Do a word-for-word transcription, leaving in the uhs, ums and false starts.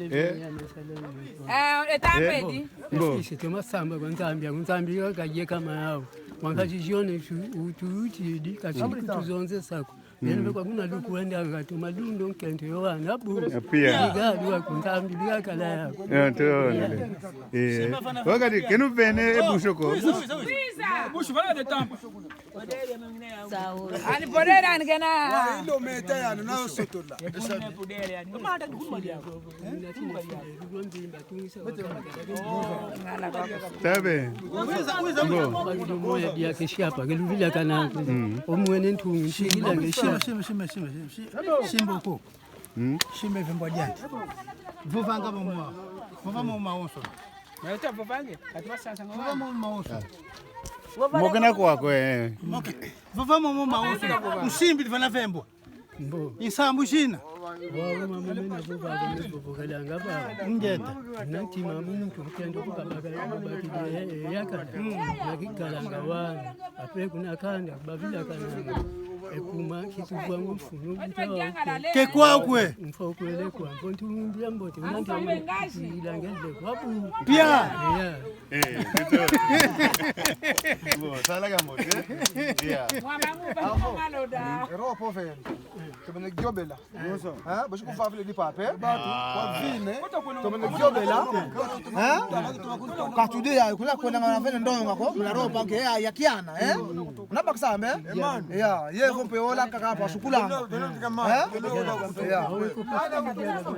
Eh? Eh, etambedi. Mbo. Sisi, toma samba kwa Nzambi, kwa Nzambi, kwa kaye kama yao. Mwangaji jione, utu, utu, uti, di, kasi kutuzonze sako. Nene kwa kuna luku wenda ngatu malundo nkento yo wana bu. Pia. Biga, biga ku Nzambi, biga kala ya. Ya, to, nele. Eh. Wakati, kenu vene, e busho ko. Busho, vana de tampa. Ani podere ani kena. Wa ilo meta ya na sotola. Tabe. Ngo. Moya dia keshapa, keluvila kana. Omwene ntungi, ntigila nge shima. Shima, shima, shima, shima, shima. Shimba ko. Shimba vimbo diandi. Vovanga mwa. Vova mwa mawonso. Vova mwa mawonso. Mokena kwakwe. Moke. Vova mwa mawonso. Nsimbi vana vembo. Mbo. Insambu shina. Wa uma mama na vova, vova, vova, kalanga ba. Ngeta. Nati mamu mtu kutendo kukabaka, kukabaka, eh, eh, yaka. Nakikalanga wana. Apre kuna kanda, babila kananga. Ekuma, kitu kwa mfunu, mtawa. Ke kwakwe. Mfo kwele kwa, mfo ntu mbi ambote, unandi ambote, ilangele kwa bu. Pia. Yeah. Eh, bon, sala ka mbote. Yeah. Mama, mama, mama, loda. Ero po fe. Tubene jobela. Hein, basi kufafile di pape. Batu, kwa vine. Tomene jobela. Hein? Katude ya, kuna kwenda ngana vene ndonga ko, kuna ropa ke ya, ya kiana, eh? Kuna baksambe? Ya, ye kompe ola kaka pa sukula. Eh? Ya.